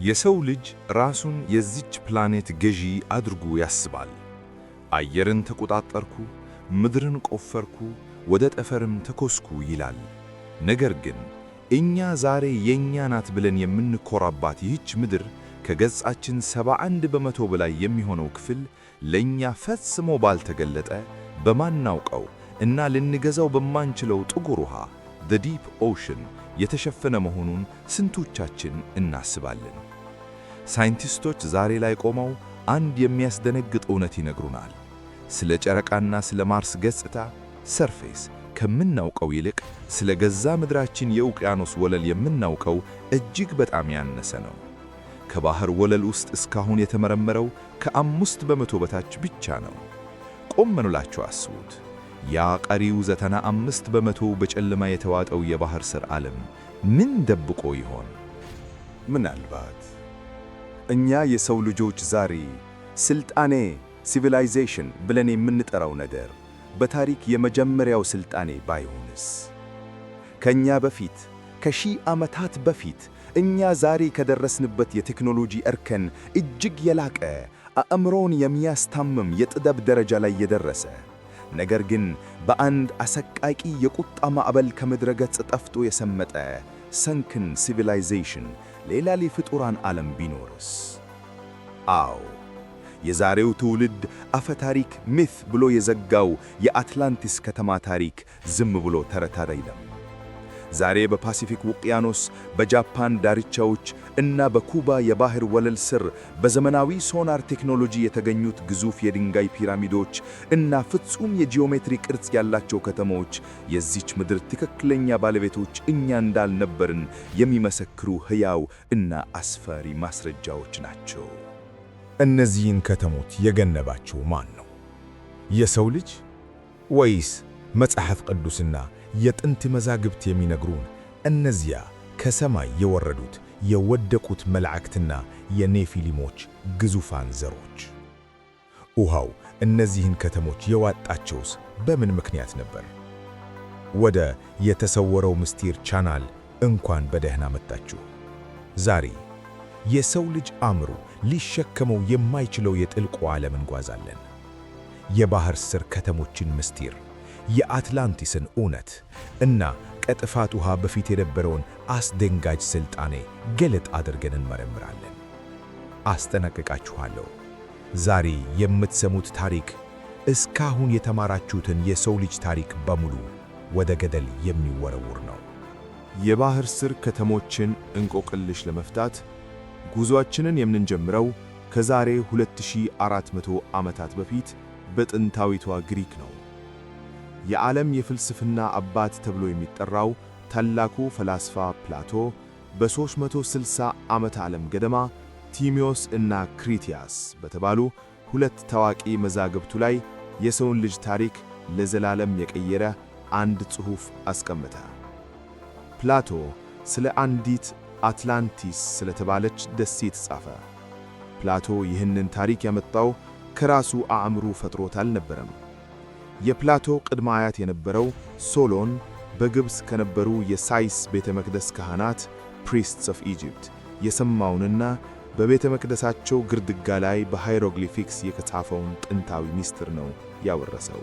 የሰው ልጅ ራሱን የዚች ፕላኔት ገዢ አድርጎ ያስባል። አየርን ተቆጣጠርኩ፣ ምድርን ቆፈርኩ፣ ወደ ጠፈርም ተኮስኩ ይላል። ነገር ግን እኛ ዛሬ የእኛ ናት ብለን የምንኮራባት ይህች ምድር ከገጻችን 71% በላይ የሚሆነው ክፍል ለእኛ ፈጽሞ ባልተገለጠ፣ በማናውቀው እና ልንገዛው በማንችለው ጥቁር ውሃ፣ the deep ocean፣ የተሸፈነ መሆኑን ስንቶቻችን እናስባለን? ሳይንቲስቶች ዛሬ ላይ ቆመው አንድ የሚያስደነግጥ እውነት ይነግሩናል። ስለ ጨረቃና ስለ ማርስ ገጽታ፣ surface፣ ከምናውቀው ይልቅ ስለ ገዛ ምድራችን የውቅያኖስ ወለል የምናውቀው እጅግ በጣም ያነሰ ነው። ከባህር ወለል ውስጥ እስካሁን የተመረመረው ከ5% በታች ብቻ ነው። ቆም ብላችሁ አስቡት። ያ ቀሪው 95% በጨለማ የተዋጠው የባህር ስር ዓለም ምን ደብቆ ይሆን? ምናልባት እኛ የሰው ልጆች ዛሬ ስልጣኔ፣ civilization ብለን የምንጠራው ነገር በታሪክ የመጀመሪያው ስልጣኔ ባይሆንስ? ከእኛ በፊት፣ ከሺህ ዓመታት በፊት፣ እኛ ዛሬ ከደረስንበት የቴክኖሎጂ እርከን እጅግ የላቀ፣ አእምሮን የሚያስታምም የጥበብ ደረጃ ላይ የደረሰ፣ ነገር ግን በአንድ አሰቃቂ የቁጣ ማዕበል ከምድረ ገጽ ጠፍቶ የሰመጠ sunken civilization፣ ሌላ የፍጡራን ዓለም ቢኖርስ? አዎ፣ የዛሬው ትውልድ አፈታሪክ፣ myth ብሎ የዘጋው የአትላንቲስ ከተማ ታሪክ ዝም ብሎ ተረት አይደለም። ዛሬ በፓሲፊክ ውቅያኖስ፣ በጃፓን ዳርቻዎች እና በኩባ የባህር ወለል ስር በዘመናዊ ሶናር ቴክኖሎጂ የተገኙት ግዙፍ የድንጋይ ፒራሚዶች እና ፍጹም የጂኦሜትሪ ቅርጽ ያላቸው ከተሞች የዚች ምድር ትክክለኛ ባለቤቶች እኛ እንዳልነበርን የሚመሰክሩ ሕያው እና አስፈሪ ማስረጃዎች ናቸው። እነዚህን ከተሞች የገነባቸው ማን ነው? የሰው ልጅ ወይስ መጽሐፍ ቅዱስና የጥንት መዛግብት የሚነግሩን እነዚያ ከሰማይ የወረዱት የወደቁት መላእክትና የኔፊሊሞች ግዙፋን ዘሮች? ውሃው እነዚህን ከተሞች የዋጣቸውስ በምን ምክንያት ነበር? ወደ የተሰወረው ምስጢር ቻናል እንኳን በደህና መጣችሁ። ዛሬ የሰው ልጅ አእምሮ ሊሸከመው የማይችለው የጥልቁ ዓለም እንጓዛለን። የባህር ስር ከተሞችን ምስጢር፣ የአትላንቲስን እውነት እና ከጥፋት ውሃ በፊት የነበረውን አስደንጋጭ ስልጣኔ ገለጥ አድርገን እንመረምራለን። አስጠነቅቃችኋለሁ። ዛሬ የምትሰሙት ታሪክ እስካሁን የተማራችሁትን የሰው ልጅ ታሪክ በሙሉ ወደ ገደል የሚወረውር ነው። የባህር ስር ከተሞችን እንቆቅልሽ ለመፍታት ጉዞአችንን የምንጀምረው ከዛሬ 2400 ዓመታት በፊት በጥንታዊቷ ግሪክ ነው። የዓለም የፍልስፍና አባት ተብሎ የሚጠራው ታላቁ ፈላስፋ ፕላቶ በ360 ዓመተ ዓለም ገደማ ቲሚዮስ እና ክሪቲያስ በተባሉ ሁለት ታዋቂ መዛግብቱ ላይ የሰውን ልጅ ታሪክ ለዘላለም የቀየረ አንድ ጽሑፍ አስቀመጠ። ፕላቶ ስለ አንዲት አትላንቲስ ስለተባለች ደሴት ጻፈ። ፕላቶ ይህንን ታሪክ ያመጣው ከራሱ አእምሮ ፈጥሮት አልነበረም። የፕላቶ ቅድመ አያት የነበረው ሶሎን በግብፅ ከነበሩ የሳይስ ቤተ መቅደስ ካህናት፣ priests of Egypt፣ የሰማውንና በቤተ መቅደሳቸው ግድግዳ ላይ በ hieroglyphics የተጻፈውን ጥንታዊ ምስጢር ነው ያወረሰው።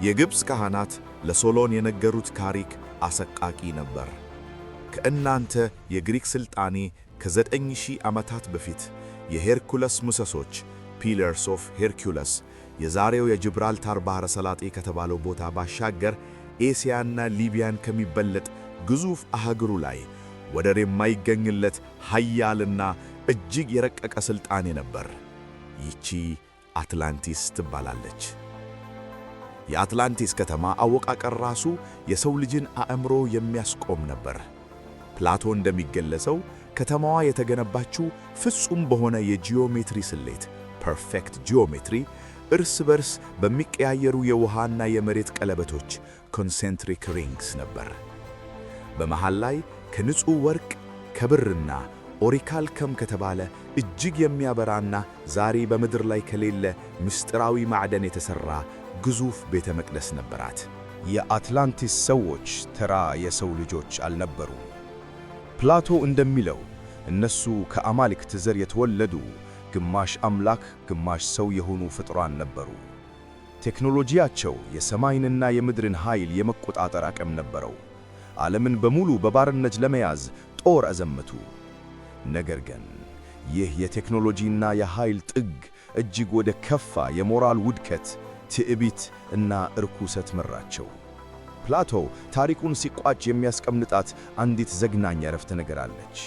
የግብፅ ካህናት ለሶሎን የነገሩት ታሪክ አሰቃቂ ነበር። ከእናንተ የግሪክ ሥልጣኔ ከ9000 ዓመታት በፊት የሄርኩለስ ምሰሶች፣ Pillars of Hercules፣ የዛሬው የጂብራልታር ባሕረ ሰላጤ ከተባለው ቦታ ባሻገር ኤስያና ሊቢያን ከሚበለጥ ግዙፍ አህጉሩ ላይ ወደር የማይገኝለት ኃያልና እጅግ የረቀቀ ሥልጣኔ ነበር። ይቺ አትላንቲስ ትባላለች። የአትላንቲስ ከተማ አወቃቀር ራሱ የሰው ልጅን አእምሮ የሚያስቆም ነበር። ፕላቶ እንደሚገለጸው ከተማዋ የተገነባችው ፍጹም በሆነ የጂኦሜትሪ ስሌት፣ perfect geometry፣ እርስ በርስ በሚቀያየሩ የውሃና የመሬት ቀለበቶች፣ concentric rings ነበር። በመሃል ላይ ከንጹሕ ወርቅ፣ ከብርና ኦሪካልከም ከተባለ እጅግ የሚያበራና ዛሬ በምድር ላይ ከሌለ ምስጢራዊ ማዕድን የተሠራ ግዙፍ ቤተ መቅደስ ነበራት። የአትላንቲስ ሰዎች ተራ የሰው ልጆች አልነበሩም። ፕላቶ እንደሚለው እነሱ ከአማልክት ዘር የተወለዱ፣ ግማሽ አምላክ ግማሽ ሰው የሆኑ ፍጡራን ነበሩ። ቴክኖሎጂያቸው የሰማይንና የምድርን ኃይል የመቆጣጠር አቅም ነበረው። ዓለምን በሙሉ በባርነት ለመያዝ ጦር አዘመቱ። ነገር ግን ይህ የቴክኖሎጂና የኃይል ጥግ እጅግ ወደ ከፋ የሞራል ውድቀት፣ ትዕቢት እና እርኩሰት መራቸው። ፕላቶ ታሪኩን ሲቋጭ የሚያስቀምጣት አንዲት ዘግናኝ አረፍተ ነገር አለች።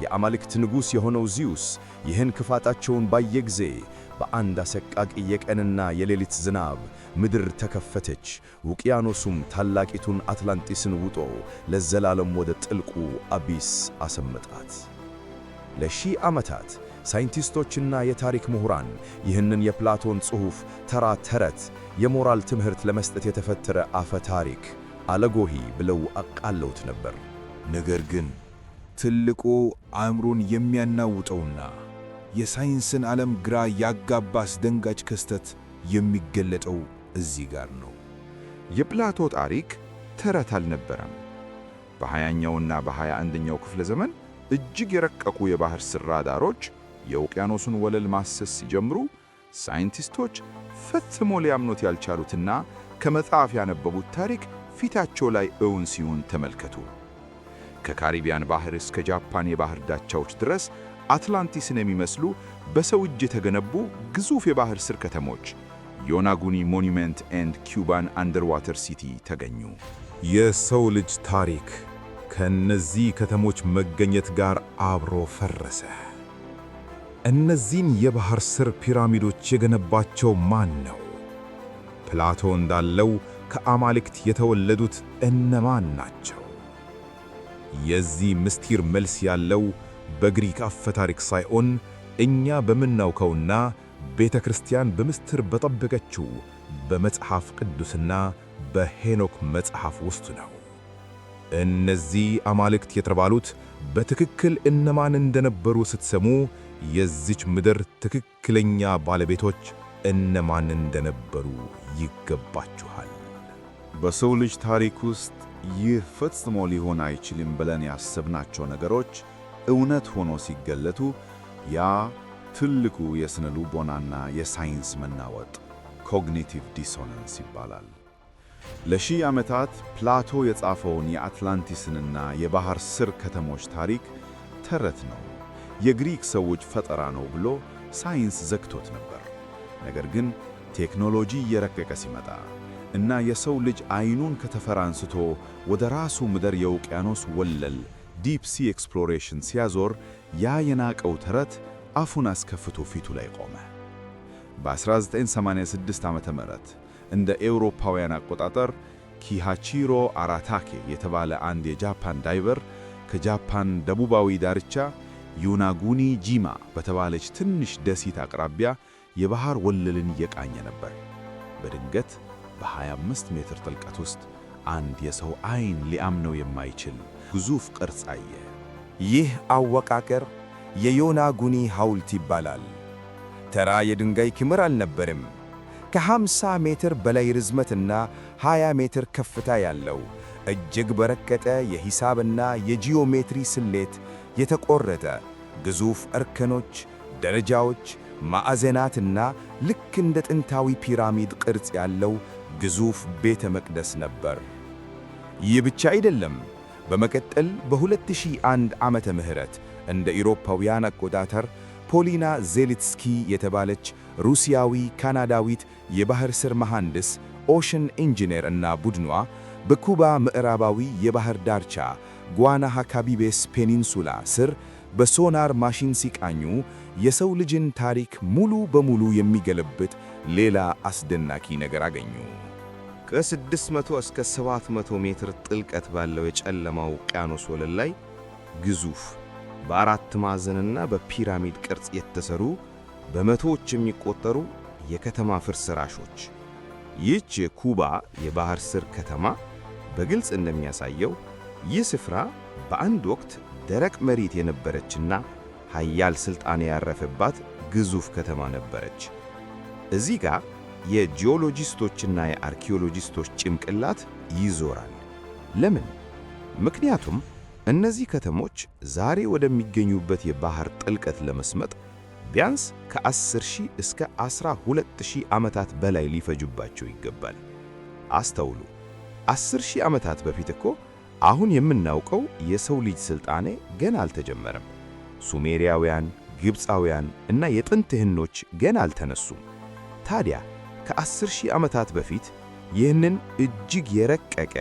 የአማልክት ንጉሥ የሆነው ዚዩስ ይህን ክፋታቸውን ባየ ጊዜ በአንድ አሰቃቂ የቀንና የሌሊት ዝናብ ምድር ተከፈተች፣ ውቅያኖሱም ታላቂቱን አትላንቲስን ውጦ ለዘላለም ወደ ጥልቁ abyss አሰመጣት። ለሺህ ዓመታት ሳይንቲስቶችና የታሪክ ምሁራን ይህንን የፕላቶን ጽሑፍ ተራ ተረት፣ የሞራል ትምህርት ለመስጠት የተፈጠረ አፈ ታሪክ፣ allegory ብለው አቃለውት ነበር። ነገር ግን ትልቁ አእምሮን የሚያናውጠውና የሳይንስን ዓለም ግራ ያጋባ አስደንጋጭ ክስተት የሚገለጠው እዚህ ጋር ነው። የፕላቶ ታሪክ ተረት አልነበረም። በ20ኛውና በ21ኛው ክፍለ ዘመን እጅግ የረቀቁ የባህር ስር ራዳሮች የውቅያኖሱን ወለል ማሰስ ሲጀምሩ ሳይንቲስቶች ፈጽሞ ሊያምኑት ያልቻሉትና ከመጽሐፍ ያነበቡት ታሪክ ፊታቸው ላይ እውን ሲሆን ተመልከቱ። ከካሪቢያን ባህር እስከ ጃፓን የባህር ዳርቻዎች ድረስ አትላንቲስን የሚመስሉ በሰው እጅ የተገነቡ ግዙፍ የባህር ስር ከተሞች Yonaguni Monument and Cuban Underwater City ተገኙ። የሰው ልጅ ታሪክ ከእነዚህ ከተሞች መገኘት ጋር አብሮ ፈረሰ። እነዚህን የባህር ስር ፒራሚዶች የገነባቸው ማን ነው? ፕላቶ እንዳለው ከአማልክት የተወለዱት እነማን ናቸው? የዚህ ምስጢር መልስ ያለው በግሪክ አፈ ታሪክ ሳይሆን እኛ በምናውቀውና ቤተ ክርስቲያን በምስጢር በጠበቀችው በመጽሐፍ ቅዱስና በሄኖክ መጽሐፍ ውስጥ ነው። እነዚህ አማልክት የተባሉት በትክክል እነማን እንደነበሩ ስትሰሙ የዚች ምድር ትክክለኛ ባለቤቶች እነማን እንደነበሩ ይገባችኋል። በሰው ልጅ ታሪክ ውስጥ ይህ ፈጽሞ ሊሆን አይችልም ብለን ያሰብናቸው ነገሮች እውነት ሆኖ ሲገለጡ፣ ያ ትልቁ የስነ ልቦናና የሳይንስ መናወጥ cognitive dissonance ይባላል። ለሺህ ዓመታት ፕላቶ የጻፈውን የአትላንቲስንና የባህር ስር ከተሞች ታሪክ ተረት ነው፣ የግሪክ ሰዎች ፈጠራ ነው ብሎ ሳይንስ ዘግቶት ነበር። ነገር ግን ቴክኖሎጂ እየረቀቀ ሲመጣ እና የሰው ልጅ አይኑን ከጠፈር አንስቶ ወደ ራሱ ምድር የውቅያኖስ ወለል deep sea exploration ሲያዞር፣ ያ የናቀው ተረት አፉን አስከፍቶ ፊቱ ላይ ቆመ። በ1986 ዓ.ም. እንደ ኤውሮፓውያን አቆጣጠር ኪሃቺሮ አራታኬ የተባለ አንድ የጃፓን diver ከጃፓን ደቡባዊ ዳርቻ ዮናጉኒ ጂማ በተባለች ትንሽ ደሴት አቅራቢያ የባህር ወለልን እየቃኘ ነበር። በድንገት በ25 ሜትር ጥልቀት ውስጥ አንድ የሰው አይን ሊያምነው የማይችል ግዙፍ ቅርጽ አየ። ይህ አወቃቀር የዮናጉኒ ሐውልት ይባላል። ተራ የድንጋይ ክምር አልነበረም። ከ50 ሜትር በላይ ርዝመትና 20 ሜትር ከፍታ ያለው፣ እጅግ በረቀቀ የሂሳብና የጂኦሜትሪ ስሌት የተቆረጠ፣ ግዙፍ እርከኖች፣ ደረጃዎች፣ ማዕዘናትና ልክ እንደ ጥንታዊ ፒራሚድ ቅርጽ ያለው ግዙፍ ቤተ መቅደስ ነበር። ይህ ብቻ አይደለም። በመቀጠል በ2001 ዓመተ ምህረት እንደ ኢሮፓውያን አቆጣጠር ፖሊና ዜሊትስኪ የተባለች ሩሲያዊ ካናዳዊት የባህር ስር መሐንዲስ ocean engineer እና ቡድኗ በኩባ ምዕራባዊ የባህር ዳርቻ ጓናሃካቢቤስ Peninsula ስር በሶናር ማሽን ሲቃኙ የሰው ልጅን ታሪክ ሙሉ በሙሉ የሚገለብጥ ሌላ አስደናቂ ነገር አገኙ። ከ600 እስከ 700 ሜትር ጥልቀት ባለው የጨለማው ውቅያኖስ ወለል ላይ ግዙፍ በአራት ማዕዘንና በፒራሚድ ቅርጽ የተሰሩ በመቶዎች የሚቆጠሩ የከተማ ፍርስራሾች። ይህች የኩባ የባህር ስር ከተማ በግልጽ እንደሚያሳየው ይህ ስፍራ በአንድ ወቅት ደረቅ መሬት የነበረችና ኃያል ሥልጣኔ ያረፈባት ግዙፍ ከተማ ነበረች። እዚህ ጋር የጂኦሎጂስቶችና የአርኪኦሎጂስቶች ጭንቅላት ይዞራል። ለምን? ምክንያቱም እነዚህ ከተሞች ዛሬ ወደሚገኙበት የባህር ጥልቀት ለመስመጥ ቢያንስ ከ10,000 እስከ 12,000 ዓመታት በላይ ሊፈጁባቸው ይገባል። አስተውሉ፣ 10,000 ዓመታት በፊት እኮ አሁን የምናውቀው የሰው ልጅ ስልጣኔ ገና አልተጀመረም። ሱሜሪያውያን፣ ግብፃውያን እና የጥንት ህንዶች ገና አልተነሱም። ታዲያ ከ10,000 ዓመታት በፊት ይህንን እጅግ የረቀቀ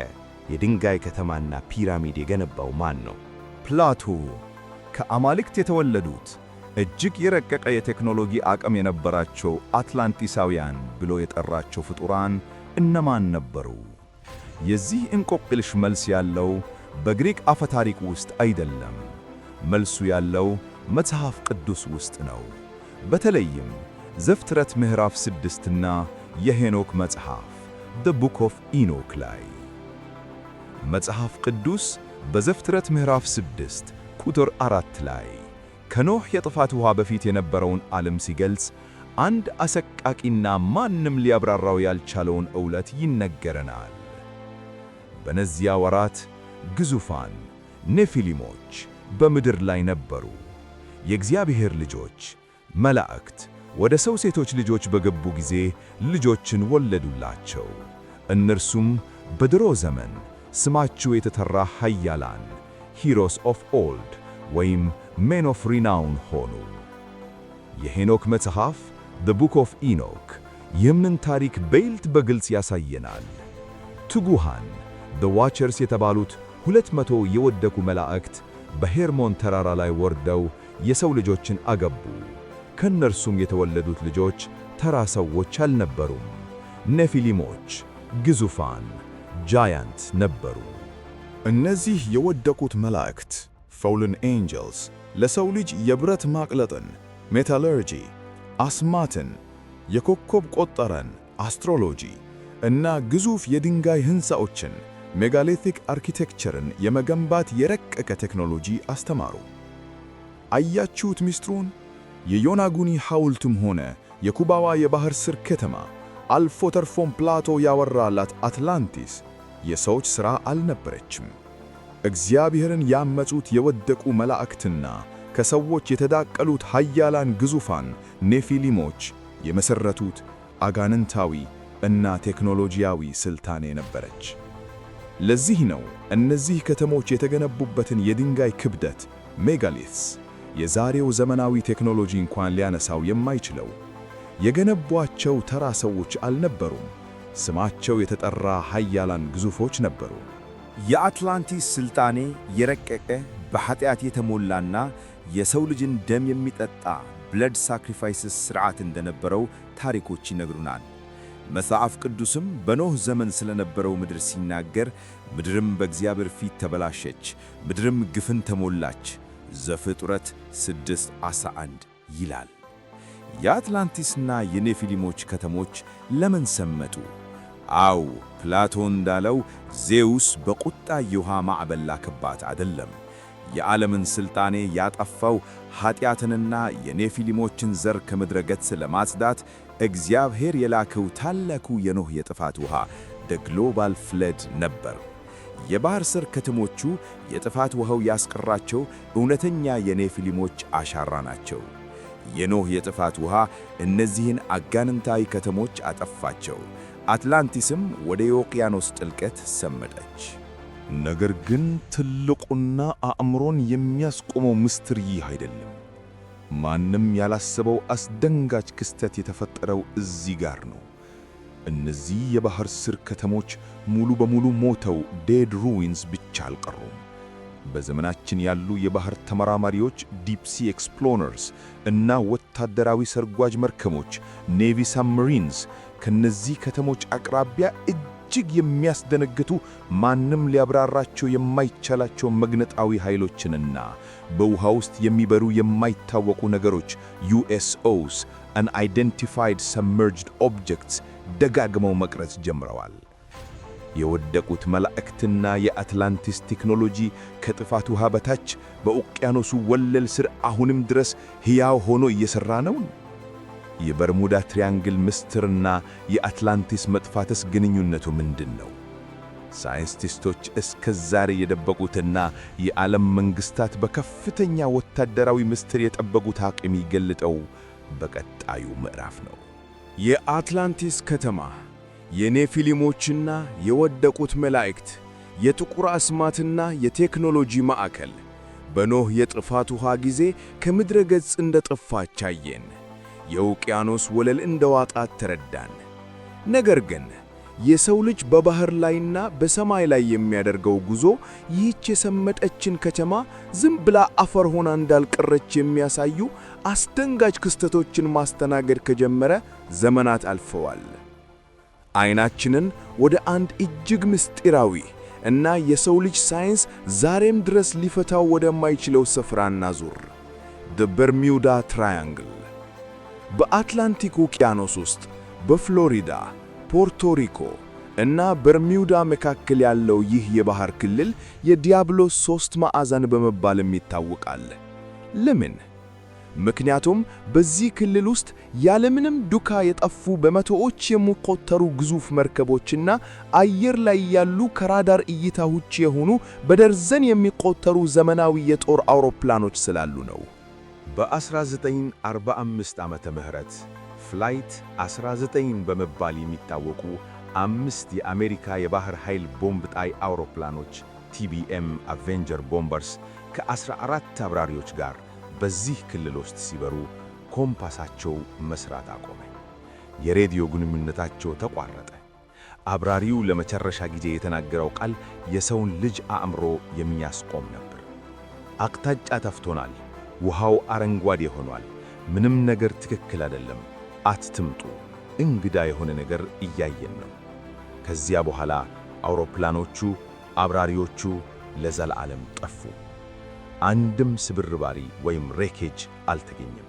የድንጋይ ከተማና ፒራሚድ የገነባው ማን ነው? ፕላቶ ከአማልክት የተወለዱት እጅግ የረቀቀ የቴክኖሎጂ አቅም የነበራቸው አትላንቲሳውያን ብሎ የጠራቸው ፍጡራን እነማን ነበሩ? የዚህ እንቆቅልሽ መልስ ያለው በግሪክ አፈታሪክ ውስጥ አይደለም። መልሱ ያለው መጽሐፍ ቅዱስ ውስጥ ነው። በተለይም ዘፍጥረት ምዕራፍ 6ና የሄኖክ መጽሐፍ The Book of Enoch ላይ። መጽሐፍ ቅዱስ በዘፍጥረት ምዕራፍ 6 ቁጥር 4 ላይ ከኖህ የጥፋት ውሃ በፊት የነበረውን ዓለም ሲገልጽ አንድ አሰቃቂና ማንም ሊያብራራው ያልቻለውን እውነት ይነግረናል። በነዚያ ወራት ግዙፋን ኔፊሊሞች በምድር ላይ ነበሩ። የእግዚአብሔር ልጆች መላእክት ወደ ሰው ሴቶች ልጆች በገቡ ጊዜ ልጆችን ወለዱላቸው። እነርሱም በድሮ ዘመን ስማቸው የተጠራ ኃያላን heroes of old ወይም men of renown ሆኑ። የሄኖክ መጽሐፍ The Book of Enoch ይህንን ታሪክ በይበልጥ በግልጽ ያሳየናል። ትጉሃን The Watchers የተባሉት 200 የወደቁ መላእክት በሄርሞን ተራራ ላይ ወርደው የሰው ልጆችን አገቡ። ከእነርሱም የተወለዱት ልጆች ተራ ሰዎች አልነበሩም። ኔፊሊሞች፣ ግዙፋን giant ነበሩ። እነዚህ የወደቁት መላእክት fallen angels ለሰው ልጅ የብረት ማቅለጥን metallurgy፣ አስማትን፣ የኮከብ ቆጠራን astrology እና ግዙፍ የድንጋይ ሕንፃዎችን megalithic architecture ን የመገንባት የረቀቀ ቴክኖሎጂ አስተማሩ። አያችሁት ሚስጥሩን? የዮናጉኒ ሐውልትም ሆነ የኩባዋ የባህር ስር ከተማ፣ አልፎ ተርፎም ፕላቶ ያወራላት አትላንቲስ የሰዎች ሥራ አልነበረችም። እግዚአብሔርን ያመጹት የወደቁ መላእክትና ከሰዎች የተዳቀሉት ኃያላን ግዙፋን ኔፊሊሞች የመሠረቱት አጋንንታዊ እና ቴክኖሎጂያዊ ስልጣኔ ነበረች። ለዚህ ነው እነዚህ ከተሞች የተገነቡበትን የድንጋይ ክብደት megaliths የዛሬው ዘመናዊ ቴክኖሎጂ እንኳን ሊያነሳው የማይችለው። የገነቧቸው ተራ ሰዎች አልነበሩም። ስማቸው የተጠራ ኃያላን ግዙፎች ነበሩ። የአትላንቲስ ስልጣኔ የረቀቀ፣ በኃጢአት የተሞላና የሰው ልጅን ደም የሚጠጣ blood sacrifices ሥርዓት እንደነበረው ታሪኮች ይነግሩናል። መጽሐፍ ቅዱስም በኖህ ዘመን ስለነበረው ምድር ሲናገር ምድርም በእግዚአብሔር ፊት ተበላሸች፣ ምድርም ግፍን ተሞላች ዘፍጥረት 6:11 ይላል። የአትላንቲስና የኔፊሊሞች ከተሞች ለምን ሰመጡ? አው ፕላቶ እንዳለው ዜውስ በቁጣ የውሃ ማዕበል ላከባት አይደለም። የዓለምን ሥልጣኔ ያጠፋው ኃጢአትንና የኔፊሊሞችን ዘር ከምድረ ገጽ ለማጽዳት እግዚአብሔር የላከው ታላቁ የኖህ የጥፋት ውሃ the global flood ነበር። የባህር ስር ከተሞቹ የጥፋት ውሃው ያስቀራቸው እውነተኛ የኔፊሊሞች አሻራ ናቸው። የኖህ የጥፋት ውሃ እነዚህን አጋንንታዊ ከተሞች አጠፋቸው። አትላንቲስም ወደ የውቅያኖስ ጥልቀት ሰመጠች። ነገር ግን ትልቁና አእምሮን የሚያስቆመው ምስጢር ይህ አይደለም። ማንም ያላሰበው አስደንጋጭ ክስተት የተፈጠረው እዚህ ጋር ነው። እነዚህ የባህር ስር ከተሞች ሙሉ በሙሉ ሞተው dead ruins ብቻ አልቀሩም። በዘመናችን ያሉ የባህር ተመራማሪዎች deep sea explorers እና ወታደራዊ ሰርጓጅ መርከቦች navy submarines ከነዚህ ከተሞች አቅራቢያ እጅግ የሚያስደነግጡ፣ ማንም ሊያብራራቸው የማይቻላቸው መግነጣዊ ኃይሎችንና በውሃ ውስጥ የሚበሩ የማይታወቁ ነገሮች USOs unidentified submerged objects ደጋግመው መቅረጽ ጀምረዋል። የወደቁት መላእክትና የአትላንቲስ ቴክኖሎጂ ከጥፋት ውሃ በታች በውቅያኖሱ ወለል ስር አሁንም ድረስ ሕያው ሆኖ እየሠራ ነው። የበርሙዳ ትሪያንግል ምስጢርና የአትላንቲስ መጥፋትስ ግንኙነቱ ምንድን ነው? ሳይንቲስቶች እስከ ዛሬ የደበቁትና የዓለም መንግሥታት በከፍተኛ ወታደራዊ ምስጢር የጠበቁት ሐቅ የሚገለጠው በቀጣዩ ምዕራፍ ነው። የአትላንቲስ ከተማ፣ የኔፊሊሞችና የወደቁት መላእክት፣ የጥቁር አስማትና የቴክኖሎጂ ማዕከል በኖህ የጥፋት ውሃ ጊዜ ከምድረ ገጽ እንደጠፋች አየን። የውቅያኖስ ወለል እንደዋጣት ተረዳን። ነገር ግን የሰው ልጅ በባህር ላይና በሰማይ ላይ የሚያደርገው ጉዞ ይህች የሰመጠችን ከተማ ዝም ብላ አፈር ሆና እንዳልቀረች የሚያሳዩ አስደንጋጭ ክስተቶችን ማስተናገድ ከጀመረ ዘመናት አልፈዋል። ዓይናችንን ወደ አንድ እጅግ ምስጢራዊ እና የሰው ልጅ ሳይንስ ዛሬም ድረስ ሊፈታው ወደማይችለው ስፍራ እናዙር። The Bermuda Triangle። በአትላንቲክ ውቅያኖስ ውስጥ በፍሎሪዳ፣ ፖርቶሪኮ እና በርሚውዳ መካከል ያለው ይህ የባህር ክልል የዲያብሎስ ሦስት ማዕዘን በመባልም ይታወቃል። ለምን? ምክንያቱም በዚህ ክልል ውስጥ ያለምንም ዱካ የጠፉ በመቶዎች የሚቆጠሩ ግዙፍ መርከቦችና አየር ላይ ያሉ ከራዳር እይታ ውጭ የሆኑ በደርዘን የሚቆጠሩ ዘመናዊ የጦር አውሮፕላኖች ስላሉ ነው። በ1945 ዓመተ ምህረት Flight 19 በመባል የሚታወቁ አምስት የአሜሪካ የባህር ኃይል ቦምብ ጣይ አውሮፕላኖች TBM Avenger bombers ከ14 አብራሪዎች ጋር በዚህ ክልል ውስጥ ሲበሩ ኮምፓሳቸው መስራት አቆመ። የሬዲዮ ግንኙነታቸው ተቋረጠ። አብራሪው ለመጨረሻ ጊዜ የተናገረው ቃል የሰውን ልጅ አእምሮ የሚያስቆም ነበር። "አቅጣጫ ጠፍቶናል። ውሃው አረንጓዴ ሆኗል። ምንም ነገር ትክክል አይደለም። አትምጡ። እንግዳ የሆነ ነገር እያየን ነው።" ከዚያ በኋላ አውሮፕላኖቹ፣ አብራሪዎቹ ለዘላለም ጠፉ። አንድም ስብርባሪ ወይም wreckage አልተገኘም።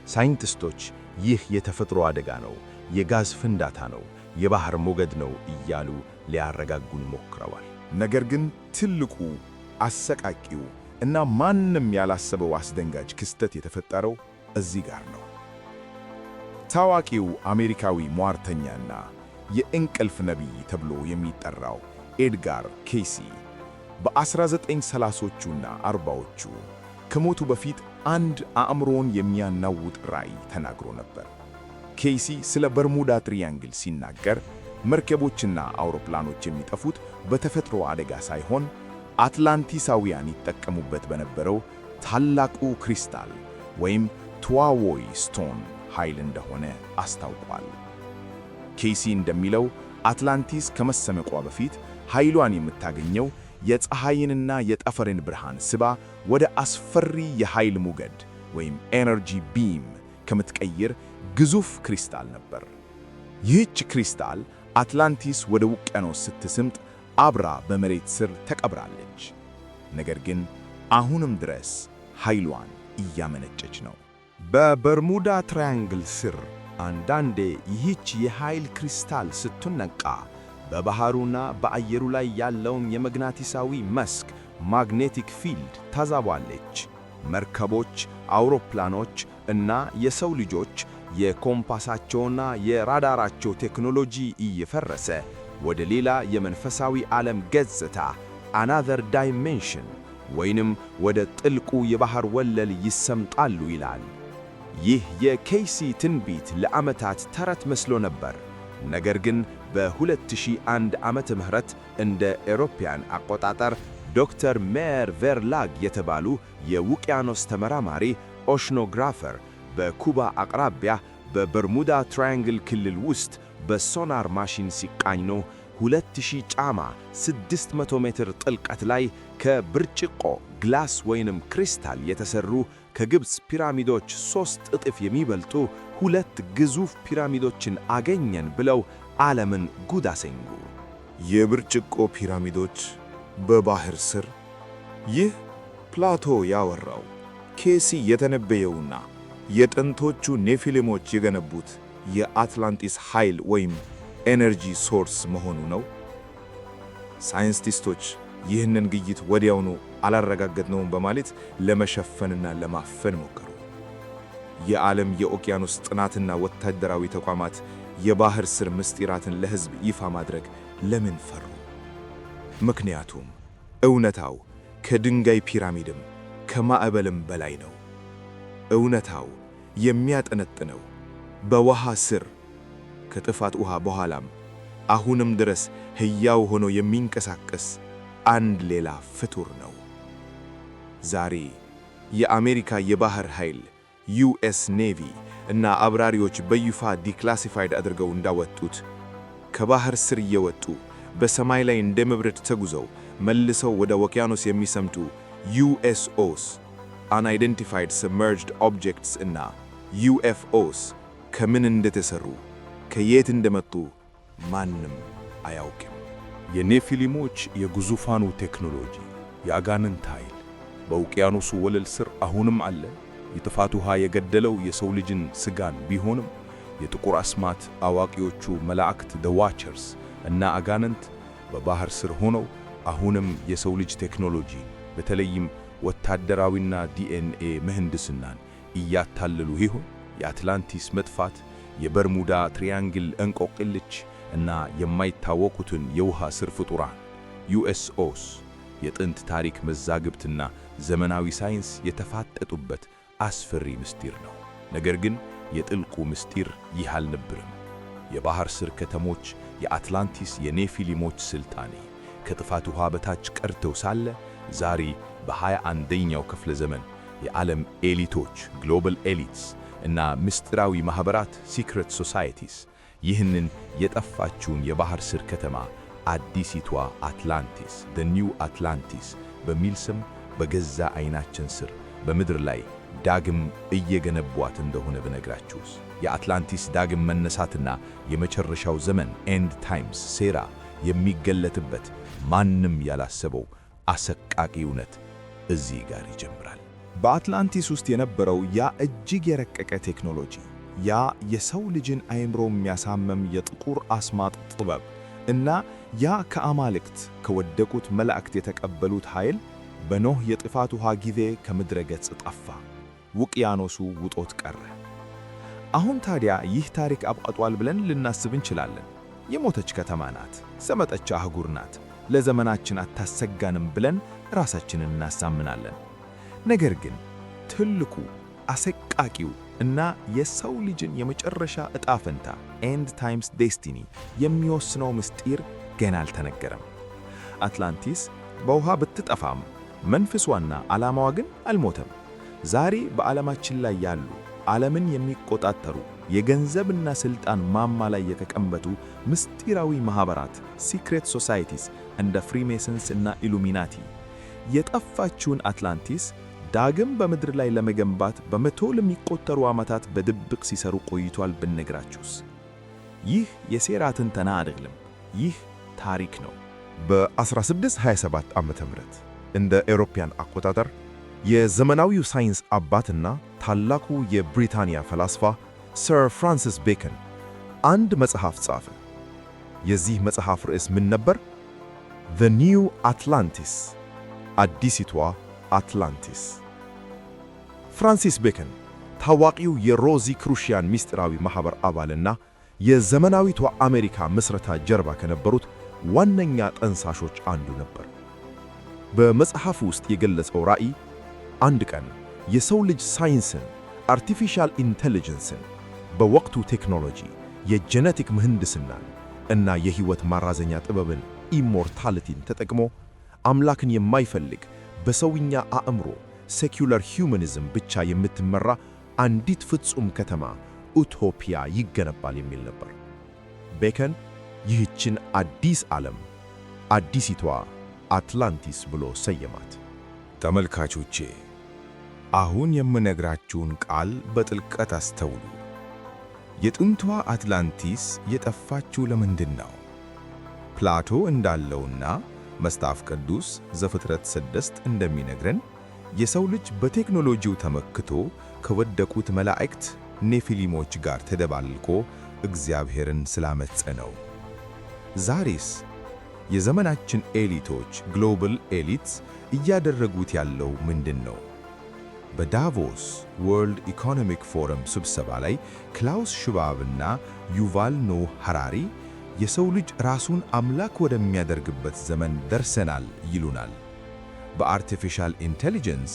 ሳይንቲስቶች ይህ የተፈጥሮ አደጋ ነው፣ የጋዝ ፍንዳታ ነው፣ የባህር ሞገድ ነው እያሉ ሊያረጋጉን ሞክረዋል። ነገር ግን ትልቁ፣ አሰቃቂው እና ማንም ያላሰበው አስደንጋጭ ክስተት የተፈጠረው እዚህ ጋር ነው። ታዋቂው አሜሪካዊ ሟርተኛና የእንቅልፍ ነቢይ ተብሎ የሚጠራው ኤድጋር ኬሲ በ1930ዎቹና 40ዎቹ ከሞቱ በፊት አንድ አእምሮን የሚያናውጥ ራእይ ተናግሮ ነበር። ኬሲ ስለ በርሙዳ Triangle ሲናገር መርከቦችና አውሮፕላኖች የሚጠፉት በተፈጥሮ አደጋ ሳይሆን አትላንቲሳውያን ይጠቀሙበት በነበረው ታላቁ ክሪስታል ወይም Tuaoi Stone ኃይል እንደሆነ አስታውቋል። ኬሲ እንደሚለው አትላንቲስ ከመሰመጧ በፊት ኃይሏን የምታገኘው የፀሐይንና የጠፈርን ብርሃን ስባ ወደ አስፈሪ የኃይል ሞገድ ወይም energy beam ከምትቀይር ግዙፍ ክሪስታል ነበር። ይህች ክሪስታል አትላንቲስ ወደ ውቅያኖስ ስትሰምጥ አብራ በመሬት ስር ተቀብራለች። ነገር ግን አሁንም ድረስ ኃይሏን እያመነጨች ነው። በበርሙዳ Triangle ስር አንዳንዴ ይህች የኃይል ክሪስታል ስትነቃ በባሕሩና በአየሩ ላይ ያለውን የመግናጢሳዊ መስክ magnetic field ታዛባለች። መርከቦች፣ አውሮፕላኖች እና የሰው ልጆች የኮምፓሳቸውና የራዳራቸው ቴክኖሎጂ እየፈረሰ ወደ ሌላ የመንፈሳዊ ዓለም ገጽታ another dimension ወይንም ወደ ጥልቁ የባሕር ወለል ይሰምጣሉ ይላል። ይህ የኬሲ ትንቢት ለዓመታት ተረት መስሎ ነበር። ነገር ግን በ2001 ዓመተ ምህረት እንደ ኤሮፓያን አቆጣጠር ዶክተር ሜር ቬርላግ የተባሉ የውቅያኖስ ተመራማሪ oceanographer በኩባ አቅራቢያ በበርሙዳ Triangle ክልል ውስጥ በሶናር ማሽን ሲቃኙ 2000 ጫማ 600 ሜትር ጥልቀት ላይ ከብርጭቆ glass ወይንም ክሪስታል የተሰሩ ከግብፅ ፒራሚዶች 3 እጥፍ የሚበልጡ ሁለት ግዙፍ ፒራሚዶችን አገኘን ብለው ዓለምን ጉድ አሰኙ። የብርጭቆ ፒራሚዶች በባህር ስር። ይህ ፕላቶ ያወራው፣ ኬሲ የተነበየውና የጥንቶቹ ኔፊሊሞች የገነቡት የአትላንቲስ ኃይል ወይም energy source መሆኑ ነው። ሳይንቲስቶች ይህንን ግኝት ወዲያውኑ አላረጋገጥነውም በማለት ለመሸፈንና ለማፈን ሞከሩ። የዓለም የኦቅያኖስ ጥናትና ወታደራዊ ተቋማት የባህር ስር ምስጢራትን ለሕዝብ ይፋ ማድረግ ለምን ፈሩ? ምክንያቱም እውነታው ከድንጋይ ፒራሚድም ከማዕበልም በላይ ነው። እውነታው የሚያጠነጥነው በውሃ ስር ከጥፋት ውሃ በኋላም አሁንም ድረስ ሕያው ሆኖ የሚንቀሳቀስ አንድ ሌላ ፍጡር ነው። ዛሬ የአሜሪካ የባህር ኃይል US Navy እና አብራሪዎች በይፋ declassified አድርገው እንዳወጡት፣ ከባህር ስር እየወጡ በሰማይ ላይ እንደ መብረቅ ተጉዘው መልሰው ወደ ውቅያኖስ የሚሰምጡ USOs፣ Unidentified Submerged Objects፣ እና UFOs ከምን እንደተሰሩ፣ ከየት እንደመጡ ማንም አያውቅም። የኔፊሊሞች የግዙፋኑ ቴክኖሎጂ፣ የአጋንንት ኃይል በውቅያኖሱ ወለል ስር አሁንም አለ። የጥፋት ውሃ የገደለው የሰው ልጅን ስጋን ቢሆንም የጥቁር አስማት አዋቂዎቹ መላእክት the Watchers እና አጋንንት በባህር ስር ሆነው አሁንም የሰው ልጅ ቴክኖሎጂ፣ በተለይም ወታደራዊና ዲኤንኤ ምህንድስናን እያታለሉ ይሆን? የአትላንቲስ መጥፋት፣ የበርሙዳ Triangle እንቆቅልሽ እና የማይታወቁትን የውሃ ስር ፍጡራን USOs የጥንት ታሪክ መዛግብትና ዘመናዊ ሳይንስ የተፋጠጡበት አስፈሪ ምስጢር ነው። ነገር ግን የጥልቁ ምስጢር ይህ አልነበረም። የባህር ስር ከተሞች፣ የአትላንቲስ የኔፊሊሞች ስልጣኔ ከጥፋት ውሃ በታች ቀርተው ሳለ፣ ዛሬ በ21ኛው ክፍለ ዘመን የዓለም elite ኦች global elites እና ምስጢራዊ ማኅበራት secret societies ይህንን የጠፋችውን የባህር ስር ከተማ አዲሲቷ አትላንቲስ፣ the New Atlantis በሚል ስም በገዛ ዓይናችን ስር በምድር ላይ ዳግም እየገነቧት እንደሆነ ብነግራችሁስ? የአትላንቲስ ዳግም መነሳትና የመጨረሻው ዘመን end times ሴራ የሚገለጥበት ማንም ያላሰበው አሰቃቂ እውነት እዚህ ጋር ይጀምራል። በአትላንቲስ ውስጥ የነበረው ያ እጅግ የረቀቀ ቴክኖሎጂ፣ ያ የሰው ልጅን አእምሮ የሚያሳምም የጥቁር አስማት ጥበብ እና ያ ከአማልክት ከወደቁት መላእክት የተቀበሉት ኃይል በኖህ የጥፋት ውሃ ጊዜ ከምድረ ገጽ ጠፋ። ውቅያኖሱ ውጦት ቀረ። አሁን ታዲያ ይህ ታሪክ አብቅቷል ብለን ልናስብ እንችላለን። የሞተች ከተማ ናት፣ ሰመጠች አህጉር ናት፣ ለዘመናችን አታሰጋንም ብለን ራሳችንን እናሳምናለን። ነገር ግን ትልቁ፣ አሰቃቂው እና የሰው ልጅን የመጨረሻ ዕጣ ፈንታ end times destiny የሚወስነው ምስጢር ገና አልተነገረም። አትላንቲስ በውሃ ብትጠፋም መንፈሷና ዓላማዋ ግን አልሞተም። ዛሬ በዓለማችን ላይ ያሉ፣ ዓለምን የሚቆጣጠሩ፣ የገንዘብና ሥልጣን ማማ ላይ የተቀመጡ ምስጢራዊ ማኅበራት secret societies እንደ Freemasons እና ኢሉሚናቲ የጠፋችውን አትላንቲስ ዳግም በምድር ላይ ለመገንባት በመቶ ለሚቆጠሩ ዓመታት በድብቅ ሲሰሩ ቆይቷል ብነግራችሁስ? ይህ የሴራ ትንተና አይደለም። ይህ ታሪክ ነው። በ1627 ዓ.ም. እንደ አውሮፓውያን አቆጣጠር የዘመናዊው ሳይንስ አባትና ታላቁ የብሪታንያ ፈላስፋ ሰር ፍራንሲስ ቤከን አንድ መጽሐፍ ጻፈ። የዚህ መጽሐፍ ርዕስ ምን ነበር? The New Atlantis፣ አዲሲቷ አትላንቲስ። ፍራንሲስ ቤከን ታዋቂው የሮዚክሩሺያን ምስጢራዊ ማኅበር አባልና የዘመናዊቷ አሜሪካ ምስረታ ጀርባ ከነበሩት ዋነኛ ጠንሳሾች አንዱ ነበር። በመጽሐፉ ውስጥ የገለጸው ራዕይ አንድ ቀን የሰው ልጅ ሳይንስን፣ artificial intelligence ን፣ በወቅቱ ቴክኖሎጂ የ genetic ምህንድስናን እና የሕይወት ማራዘኛ ጥበብን immortality ን ተጠቅሞ አምላክን የማይፈልግ፣ በሰውኛ አእምሮ secular humanism ብቻ የምትመራ አንዲት ፍጹም ከተማ utopia ይገነባል የሚል ነበር። ቤከን ይህችን አዲስ ዓለም አዲሲቷ አትላንቲስ ብሎ ሰየማት። ተመልካቾቼ፣ አሁን የምነግራችሁን ቃል በጥልቀት አስተውሉ። የጥንቷ አትላንቲስ የጠፋችው ለምንድን ነው? ፕላቶ እንዳለውና መጽሐፍ ቅዱስ ዘፍጥረት 6 እንደሚነግረን የሰው ልጅ በቴክኖሎጂው ተመክቶ ከወደቁት መላእክት ኔፊሊሞች ጋር ተደባልቆ እግዚአብሔርን ስላመፀ ነው። ዛሬስ የዘመናችን elite ኦች global elites እያደረጉት ያለው ምንድን ነው? በዳቮስ World Economic Forum ስብሰባ ላይ ክላውስ ሽዋብና ዩቫል ኖህ ሐራሪ የሰው ልጅ ራሱን አምላክ ወደሚያደርግበት ዘመን ደርሰናል ይሉናል። በ artificial intelligence፣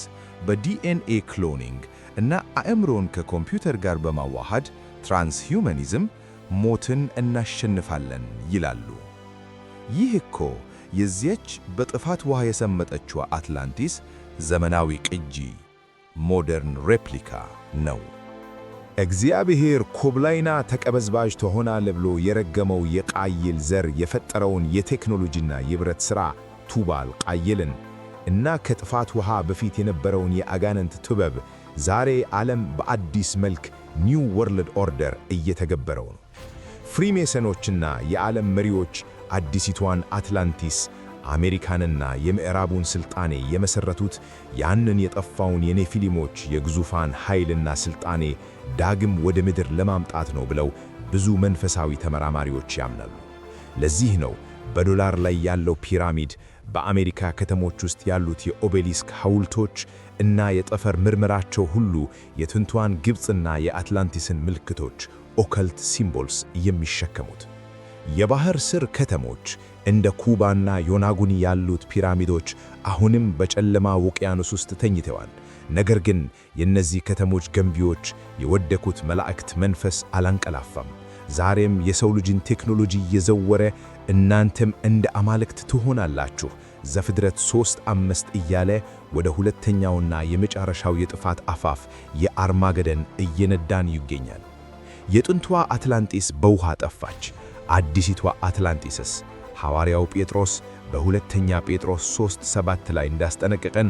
በ DNA cloning እና አእምሮን ከኮምፒውተር ጋር በማዋሃድ transhumanism ሞትን እናሸንፋለን ይላሉ። ይህ እኮ የዚያች በጥፋት ውሃ የሰመጠችው አትላንቲስ ዘመናዊ ቅጂ modern replica ነው። እግዚአብሔር ኮብላይና ተቀበዝባዥ ትሆናለህ ብሎ የረገመው የቃየል ዘር የፈጠረውን የቴክኖሎጂና የብረት ሥራ ቱባል ቃየልን እና ከጥፋት ውሃ በፊት የነበረውን የአጋንንት ጥበብ ዛሬ ዓለም በአዲስ መልክ New World Order እየተገበረው ነው። ፍሪሜሰኖችና የዓለም መሪዎች አዲሲቷን አትላንቲስ አሜሪካንና የምዕራቡን ስልጣኔ የመሰረቱት ያንን የጠፋውን የኔፊሊሞች የግዙፋን ኃይልና ስልጣኔ ዳግም ወደ ምድር ለማምጣት ነው ብለው ብዙ መንፈሳዊ ተመራማሪዎች ያምናሉ። ለዚህ ነው በዶላር ላይ ያለው ፒራሚድ፣ በአሜሪካ ከተሞች ውስጥ ያሉት የ obelisk ሐውልቶች እና የጠፈር ምርምራቸው ሁሉ የጥንቷን ግብፅና የአትላንቲስን ምልክቶች occult symbols የሚሸከሙት። የባህር ስር ከተሞች እንደ ኩባና ዮናጉኒ ያሉት ፒራሚዶች አሁንም በጨለማ ውቅያኖስ ውስጥ ተኝተዋል። ነገር ግን የእነዚህ ከተሞች ገንቢዎች የወደቁት መላእክት መንፈስ አላንቀላፋም። ዛሬም የሰው ልጅን ቴክኖሎጂ እየዘወረ እናንተም እንደ አማልክት ትሆናላችሁ ዘፍጥረት 3:5 እያለ ወደ ሁለተኛውና የመጨረሻው የጥፋት አፋፍ የአርማገደን እየነዳን ይገኛል። የጥንቷ አትላንቲስ በውሃ ጠፋች። አዲሲቷ አትላንቲስስ? ሐዋርያው ጴጥሮስ በሁለተኛ ጴጥሮስ 3:7 ላይ እንዳስጠነቀቀን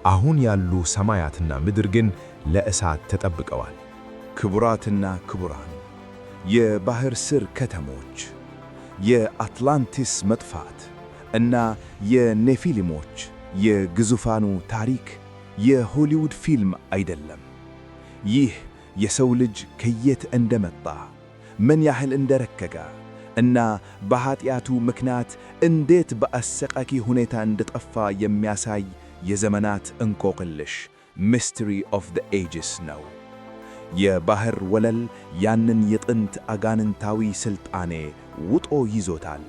አሁን ያሉ ሰማያትና ምድር ግን ለእሳት ተጠብቀዋል። ክቡራትና ክቡራን፣ የባህር ስር ከተሞች፣ የአትላንቲስ መጥፋት እና የኔፊሊሞች የግዙፋኑ ታሪክ የሆሊውድ ፊልም አይደለም። ይህ የሰው ልጅ ከየት እንደመጣ፣ ምን ያህል እንደረከገ እና በኃጢአቱ ምክንያት እንዴት በአሰቃቂ ሁኔታ እንደጠፋ የሚያሳይ የዘመናት እንቆቅልሽ mystery of the ages ነው። የባህር ወለል ያንን የጥንት አጋንንታዊ ሥልጣኔ ውጦ ይዞታል።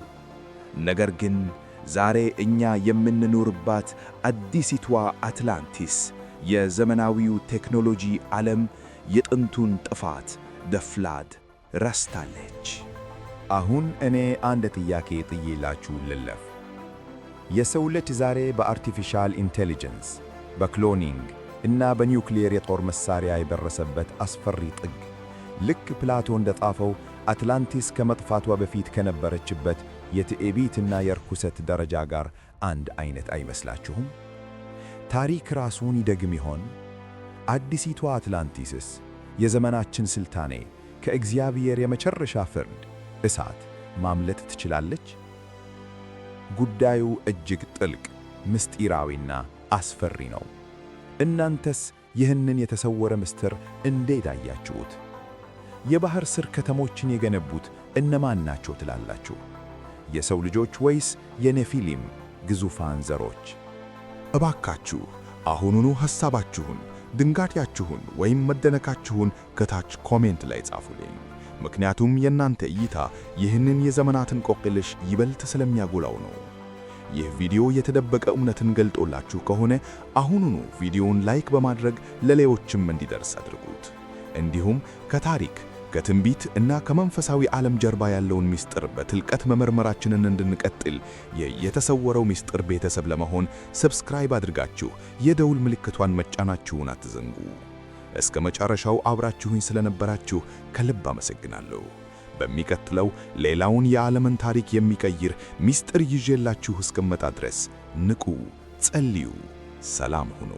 ነገር ግን ዛሬ እኛ የምንኖርባት አዲሲቷ አትላንቲስ፣ የዘመናዊው ቴክኖሎጂ ዓለም፣ የጥንቱን ጥፋት the flood ረስታለች። አሁን እኔ አንድ ጥያቄ ጥዬላችሁ ልለፍ። የሰው ልጅ ዛሬ በ artificial intelligence፣ በ cloning እና በኒውክሊየር የጦር መሳሪያ የደረሰበት አስፈሪ ጥግ ልክ ፕላቶ እንደጻፈው አትላንቲስ ከመጥፋቷ በፊት ከነበረችበት የትዕቢትና የርኩሰት ደረጃ ጋር አንድ አይነት አይመስላችሁም? ታሪክ ራሱን ይደግም ይሆን? አዲሲቷ አትላንቲስስ፣ የዘመናችን ስልጣኔ፣ ከእግዚአብሔር የመጨረሻ ፍርድ እሳት ማምለጥ ትችላለች? ጉዳዩ እጅግ ጥልቅ፣ ምስጢራዊና አስፈሪ ነው። እናንተስ ይህንን የተሰወረ ምስጢር እንዴት አያችሁት? የባህር ስር ከተሞችን የገነቡት እነማን ናቸው ትላላችሁ? የሰው ልጆች ወይስ የኔፊሊም ግዙፋን ዘሮች? እባካችሁ አሁኑኑ ሐሳባችሁን፣ ድንጋጤያችሁን ወይም መደነቃችሁን ከታች comment ላይ ጻፉልኝ። ምክንያቱም የእናንተ እይታ ይህንን የዘመናትን እንቆቅልሽ ይበልጥ ስለሚያጎላው ነው። ይህ ቪዲዮ የተደበቀ እውነትን ገልጦላችሁ ከሆነ አሁኑኑ ቪዲዮውን like በማድረግ ለሌሎችም እንዲደርስ አድርጉት። እንዲሁም ከታሪክ፣ ከትንቢት እና ከመንፈሳዊ ዓለም ጀርባ ያለውን ምስጢር በጥልቀት መመርመራችንን እንድንቀጥል የተሰወረው ምስጢር ቤተሰብ ለመሆን subscribe አድርጋችሁ የደውል ምልክቷን መጫናችሁን አትዘንጉ። እስከ መጨረሻው አብራችሁኝ ስለነበራችሁ ከልብ አመሰግናለሁ። በሚቀጥለው ሌላውን የዓለምን ታሪክ የሚቀይር ምስጢር ይዤላችሁ እስክመጣ ድረስ ንቁ፣ ጸልዩ፣ ሰላም ሁኑ።